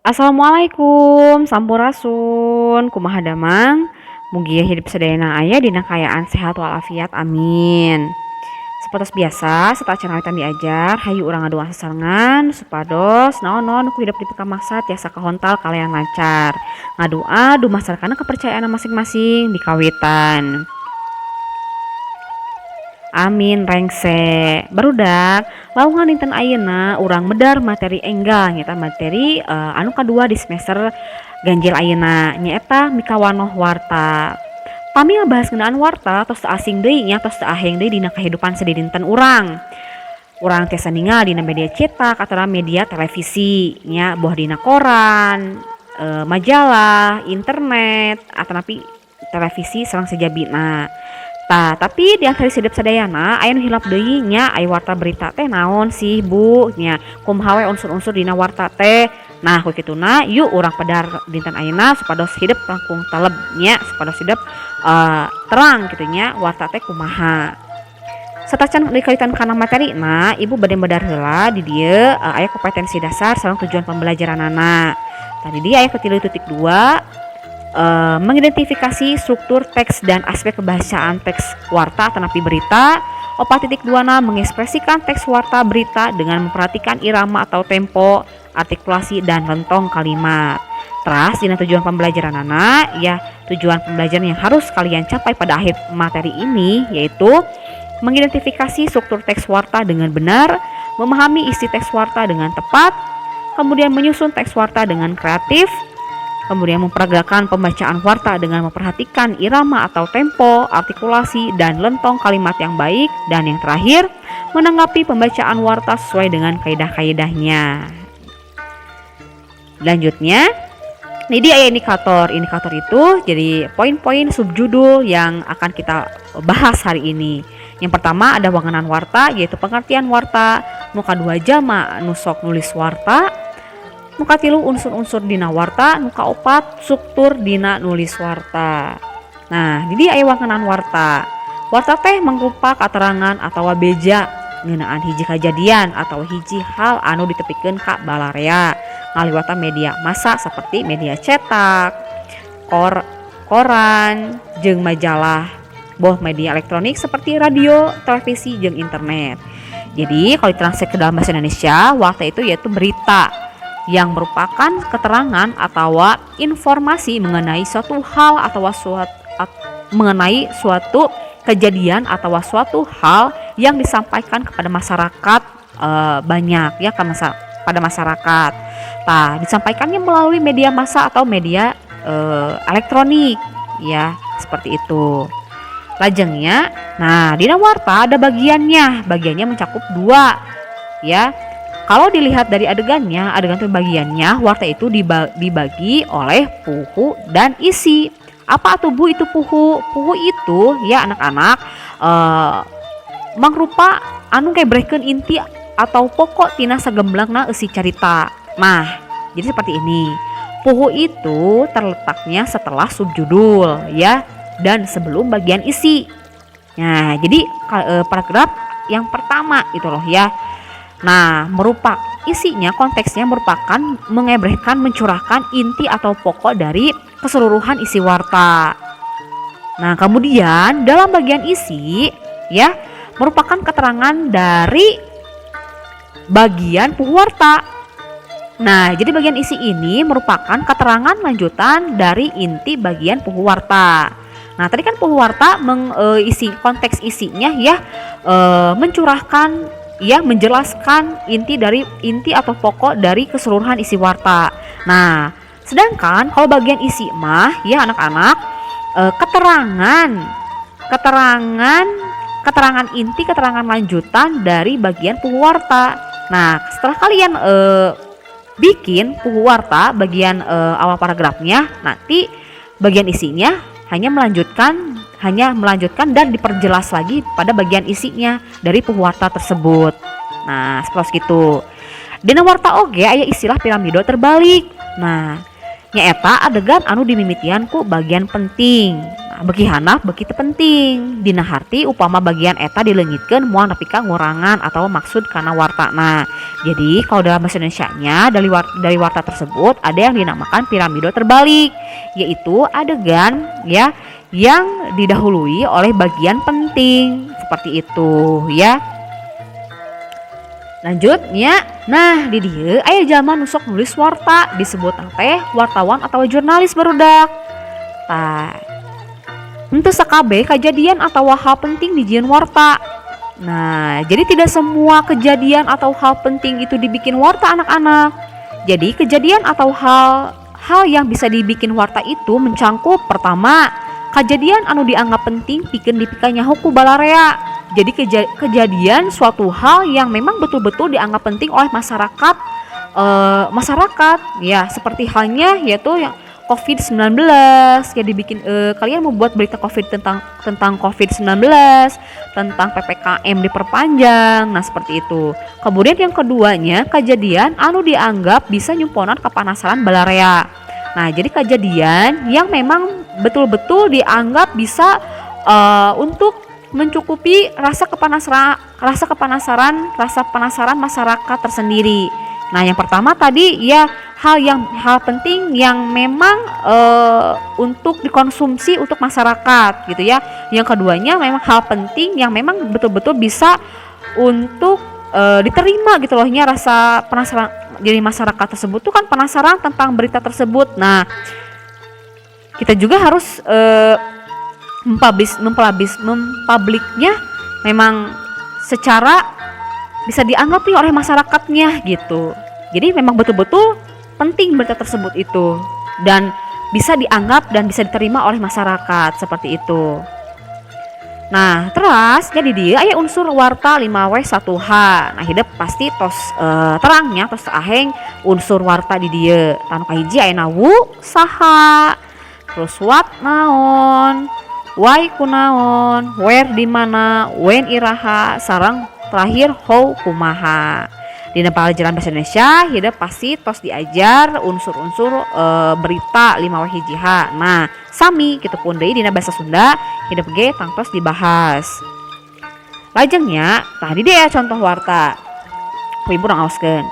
Assalamualaikum, sampurasun, kumaha damang? Mugia hidup sadayana aya dina kaayaan sehat walafiat, amin. Sapertos biasa, sateuacan awitan diajar, hayu urang ngadoa sasarengan supados naon-naon ku hidup dipikamaksa tiasa kahontal kalayan lancar. Ngadoa dumasar kana kepercayaan masing-masing dikawitan. Amin rengse. Barudak, lawungan dinten ayeuna urang medar materi enggal, nyaeta materi anu kadua di semester ganjil ayeuna, nyaeta mikawanoh warta. Pami ngabahas ngeunaan warta, tos teu asing deui nya, tos teu aheng deui dina kahidupan sadidinten urang. Urang tiasa ningal dina media cetak atawa media televisi nya, boh dina koran, majalah, internet, atanapi televisi sareng sajabina. Tah, tapi di antara hidup sadayana aya nu hilap deui nya, aya warta berita teh naon sih, Bu, nya, kumaha we unsur-unsur dina warta teh. Nah, ku kituna yuk urang pedar dinten ayeuna supados hidup langkung teleb nya, supados hidup terang kitu nya warta teh kumaha. Sateuacan dikaitan kana materina, Ibu bade medar heula di dieu aya kompetensi dasar sareng tujuan pembelajaranana. Tadi dia aya ke-3.2, mengidentifikasi struktur teks dan aspek kebahasaan teks warta atanapi berita. 4.2 na mengekspresikan teks warta berita dengan memperhatikan irama atau tempo, artikulasi, dan lentong kalimat. Teras dina tujuan pembelajaranana ya, tujuan pembelajaran yang harus kalian capai pada akhir materi ini yaitu mengidentifikasi struktur teks warta dengan benar, memahami isi teks warta dengan tepat, kemudian menyusun teks warta dengan kreatif, kemudian memperagakan pembacaan warta dengan memperhatikan irama atau tempo, artikulasi, dan lentong kalimat yang baik, dan yang terakhir, menanggapi pembacaan warta sesuai dengan kaidah-kaidahnya. Selanjutnya, ini dia indikator. Indikator itu jadi poin-poin subjudul yang akan kita bahas hari ini. Yang pertama ada wangenan warta, yaitu pengertian warta, nu kadua jalma nu sok nulis warta, nu katilu unsur-unsur dina warta, nu kaopat struktur dina nulis warta. Nah, jadi aya wangenan warta. Warta teh mangrupa katerangan atau beja ngeunaan hiji kejadian atau hiji hal anu ditepikeun ka balarea ngaliwatan media massa seperti media cetak, koran, jeung majalah, boh media elektronik seperti radio, televisi, jeung internet. Jadi kalau ditranslate ke dalam bahasa Indonesia, warta itu yaitu berita yang merupakan keterangan atau informasi mengenai suatu hal atau mengenai suatu kejadian atau suatu hal yang disampaikan kepada masyarakat banyak ya, ke pada masyarakat. Nah, disampaikannya melalui media massa atau media elektronik ya, seperti itu. Lajengnya, nah, dina warta ada bagiannya. Bagiannya mencakup dua ya. Kalau dilihat dari adegannya, adegan itu bagiannya, warta itu dibagi oleh puhu dan isi. Apa atuh, Bu, itu puhu? Puhu itu ya, anak-anak, mangrupa anu ngebrehkeun inti atau pokok tina sagemblangna eusi carita. Nah, jadi seperti ini. Puhu itu terletaknya setelah subjudul ya dan sebelum bagian isi. Nah, jadi paragraf yang pertama itu loh ya. Nah, merupakan isinya, konteksnya merupakan mengebrehkan, mencurahkan inti atau pokok dari keseluruhan isi warta. Nah, kemudian dalam bagian isi ya merupakan keterangan dari bagian puhu warta. Nah, jadi bagian isi ini merupakan keterangan lanjutan dari inti bagian puhu warta. Nah, tadi kan puhu warta mengisi konteks isinya ya, mencurahkan ya, menjelaskan inti dari inti atau pokok dari keseluruhan isi warta. Nah, sedangkan kalau bagian isi mah ya, anak-anak, keterangan keterangan keterangan inti, keterangan lanjutan dari bagian puhu warta. Nah, setelah kalian bikin puhu warta bagian awal paragrafnya, nanti bagian isinya hanya melanjutkan dan diperjelas lagi pada bagian isinya dari puhu warta tersebut. Nah, seperti itu. Dina warta oge aya istilah piramida terbalik. Nah, Nyaeta adegan anu dimimitian ku bagian penting. Nah, beuki handap beuki teu penting. Dina harti upama bagian eta dileungitkeun moal nepi ka ngurangan atau maksud kana wartana. Jadi kalau dalam bahasa Indonesia-nya dari warta tersebut ada yang dinamakan piramido terbalik, yaitu adegan ya yang didahului oleh bagian penting seperti itu ya. Lanjut ya. Nah, di dieu aya jalma nu sok nulis warta, disebut teh wartawan atau jurnalis, barudak. Tah, henteu sakabeh kejadian atau hal penting dijieun warta. Nah, jadi tidak semua kejadian atau hal penting itu dibikin warta, anak-anak. Jadi kejadian atau hal hal yang bisa dibikin warta itu mencangkup pertama, kejadian anu dianggap penting pikeun dipikanyaho ku balarea. Jadi kejadian suatu hal yang memang betul-betul dianggap penting oleh masyarakat, masyarakat ya, seperti halnya yaitu yang COVID-19 ya, dibikin, kalian membuat berita COVID tentang tentang COVID-19, tentang PPKM diperpanjang, nah seperti itu. Kemudian yang keduanya, kejadian anu dianggap bisa nyumponan kepanasaran balarea. Nah, jadi kejadian yang memang betul-betul dianggap bisa untuk mencukupi rasa kepanasaran rasa penasaran masyarakat tersendiri. Nah, yang pertama tadi ya hal penting yang memang untuk dikonsumsi untuk masyarakat gitu ya. Yang keduanya memang hal penting yang memang betul-betul bisa untuk diterima gitu loh nya, rasa penasaran. Jadi masyarakat tersebut tuh kan penasaran tentang berita tersebut. Nah, kita juga harus mempublish mempublish mempubliknya memang secara bisa dianggap nih oleh masyarakatnya gitu. Jadi memang betul-betul penting berita tersebut itu dan bisa dianggap dan bisa diterima oleh masyarakat seperti itu. Nah, terus jadi dia aya unsur warta 5W1H. Nah, hidep pasti tos terangnya, tos aheng unsur warta di dieu. Tah, nu kahiji aya who saha, terus what naon, why kunaon, where di mana, when iraha, sareng terakhir how kumaha. Dina pelajaran bahasa Indonesia hidep pasti tos diajar unsur-unsur berita 5 W hiji H. Nah, sami kitu pun deui dina bahasa Sunda hidep ge tangtos dibahas. Lajengnya tadi dia contoh warta. Ku ibu urang aoskeun.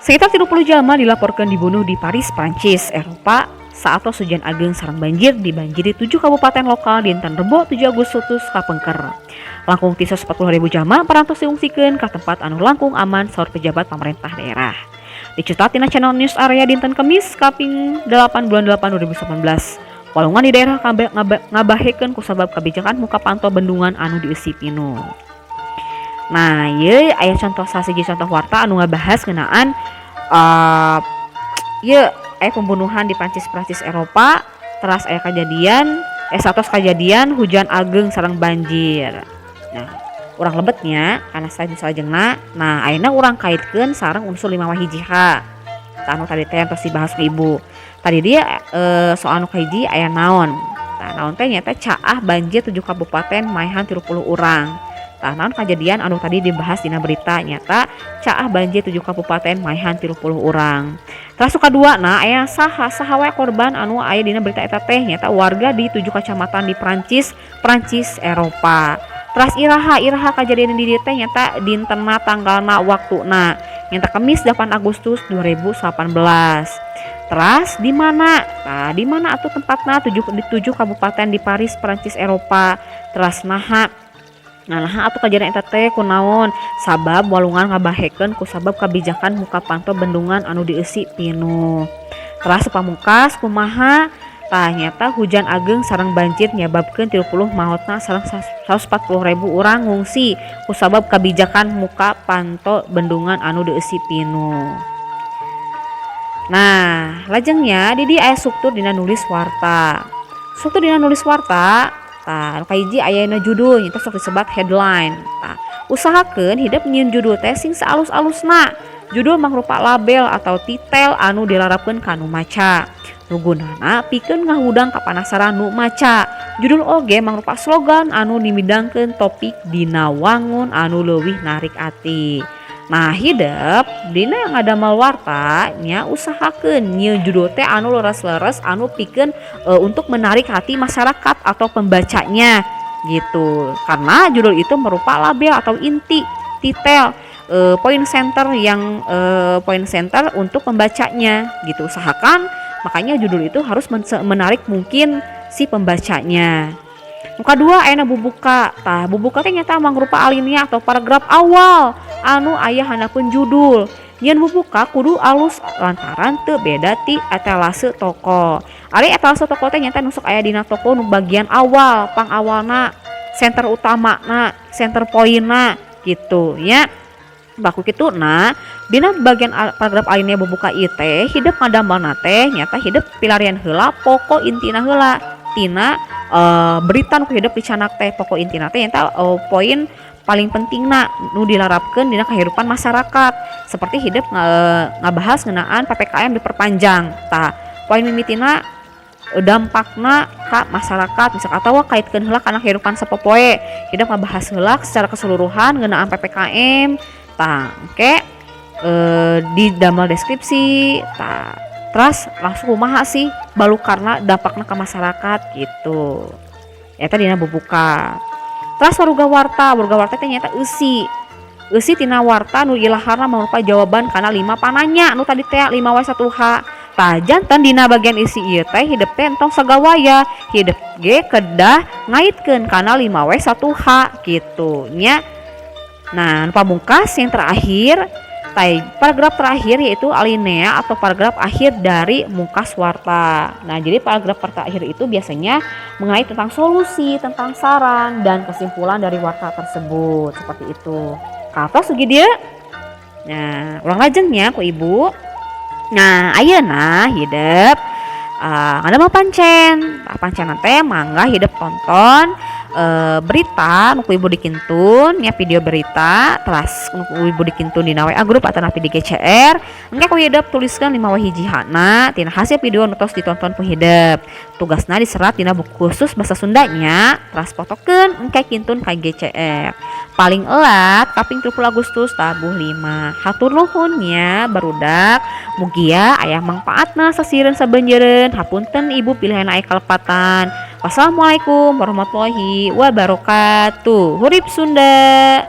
Sekitar 30 jalma dilaporkan dibunuh di Paris, Prancis, Eropa saat hujan ageng sareng banjir dibanjiri tujuh kabupaten lokal dinten Rebo 7 Agustus kapengker. Langkung ti 140 ribu jalma parantos diungsikan ke tempat anu langkung aman, saur pejabat pemerintah daerah. Dicetak tina channel News Area dinten Kemis kaping 8 bulan 8 2018. Walungan di daerah ngabahekeun kusabab kebijakan muka panto bendungan anu dieusi pinuh. Nah, ieu aya contoh sasiji contoh warta anu ngabahas ngeunaan ieu aya pembunuhan di Prancis Prancis Eropa, teras aya kejadian satos kejadian hujan ageng sareng banjir. Nah, urang lebetnya karena saya salajengna. Nah, ayeuna urang kaitkeun sareng unsur 5 W hiji H. Tah, anu tadi teh tos dibahas ku ibu. Tadi dia soal nu kahiji aya naon. Tah, naon teh nyaeta caah banjir 7 kabupaten maehan 30 urang. Tah, naon kejadian anu tadi dibahas dina berita, nyata caah banjir 7 kabupaten maehan 30 urang. Terus kadua, nah aya saha, saha wae korban anu aya dina berita eta teh, nyata warga di 7 kecamatan di Prancis Prancis Eropa. Teras iraha, iraha kejadian di dieu teh, nyata dintenna, tanggalna, waktuna, nyata Kemis 8 Agustus 2018. Teras di mana? Nah, di mana atuh tempatna, 7 di 7 kabupaten di Paris, Prancis, Eropa. Teras naha? Nah, naha atuh kejadian eta teh kunaon? Sabab walungan ngabahekeun kusabab kebijakan muka panto bendungan anu dieusi pinuh. Teras pamungkas kumaha? Tah, nyata hujan ageng sareng banjir nyababkeun 30 maotna sareng 140 ribu urang ngungsi kusabab kebijakan muka panto bendungan anu dieusi pinuh. Nah, lajengnya di dieu aya struktur dina nulis warta. Struktur dina nulis warta, tah nu kahiji ayana judul, nyata sok disebat headline. Tah, usahakeun hidep nyieun judul teh sing saalus-alusna. Judul mangrupa label atau titel anu dilarapkeun ka nu maca. Nu gunana pikeun ngahudang kapanasaran nu maca. Judul oge mangrupa slogan anu dimidangkeun topik dina wangun anu leuwih narik ati. Nah, hidep dina ngadamel warta nya, usahakeun nyieun judul teh anu leres-leres, anu pikeun untuk menarik hati masyarakat atau pembacanya gitu. Karena judul itu merupakan label atau inti, titel, poin center yang poin center untuk pembacanya gitu. Usahakan makanya judul itu harus menarik mungkin si pembacanya. Nu kadua aya bubuka. Tah, bubuka teh nyata mangrupa alinea atau paragraf awal anu aya handapeun judul. Nyieun bubuka kudu alus lantaran teu beda ti etalase toko. Ari etalase toko teh nyata nu sok aya dina toko nu bagian awal, pangawalna, center utamana, center pointna gitu nya. Baku kitu, nah, dina bagian paragraf alinea bubuka ieu teh hidep ngadamelna teh nyata hidep pilarian heula pokok intina heula tina berita nu hidep dicandak teh. Pokok intina teh nyata poin paling pentingna nu dilarapkeun dina kehidupan masyarakat, seperti hidep ngabahas ngeunaan PPKM diperpanjang. Tah, poin mimitina dampakna ka masyarakat misal atau kaitkeun heula kana kehidupan sapopoe. Hidep ngabahas heula secara keseluruhan ngeunaan PPKM. Tah, engke didamel deskripsi, tah, terus langsung kumaha sih balukarna, dampakna ke masyarakat gitu. Eta dina bubuka. Terus waruga warta. Waruga warta teh nyata eusi eusi tina warta nu ilaharna mangrupa jawaban kana lima pananya nu tadi teh 5 W 1 H. Tah, janten dina bagian isi ieu teh hidep teh entong sagawaya, hidep ge kedah ngaitkeun kana 5 W 1 H gitu nya. Nah, nu pamungkas yang terakhir, paragraf terakhir, yaitu alinea atau paragraf akhir dari mungkas warta. Nah, jadi paragraf terakhir itu biasanya mengait tentang solusi, tentang saran dan kesimpulan dari warta tersebut, seperti itu. Katos segi dieu. Nah, ulang lajeng ya ku Ibu. Nah, ayeuna hidep ngadamel pancen. Nah, pancen teh mangga hidep tonton berita nu ku Ibu dikintun ya, video berita teras nu ku Ibu dikintun dina WA grup atau di GCR. Engke ku hidep tuliskan 5 W hiji H-na tina hasil video nu tos ditonton ku hidep. Tugasna diserat dina buku khusus bahasa Sundanya, teras fotokeun, engke kintun ka GCR paling elat kaping 30 Agustus tabuh 5. Hatur nuhun nya, barudak, mugia aya mangpaatna sasireun sabeunjeureun. Hapunten Ibu pilihan aya kalepatan. Wassalamualaikum warahmatullahi wabarakatuh. Hurip Sunda.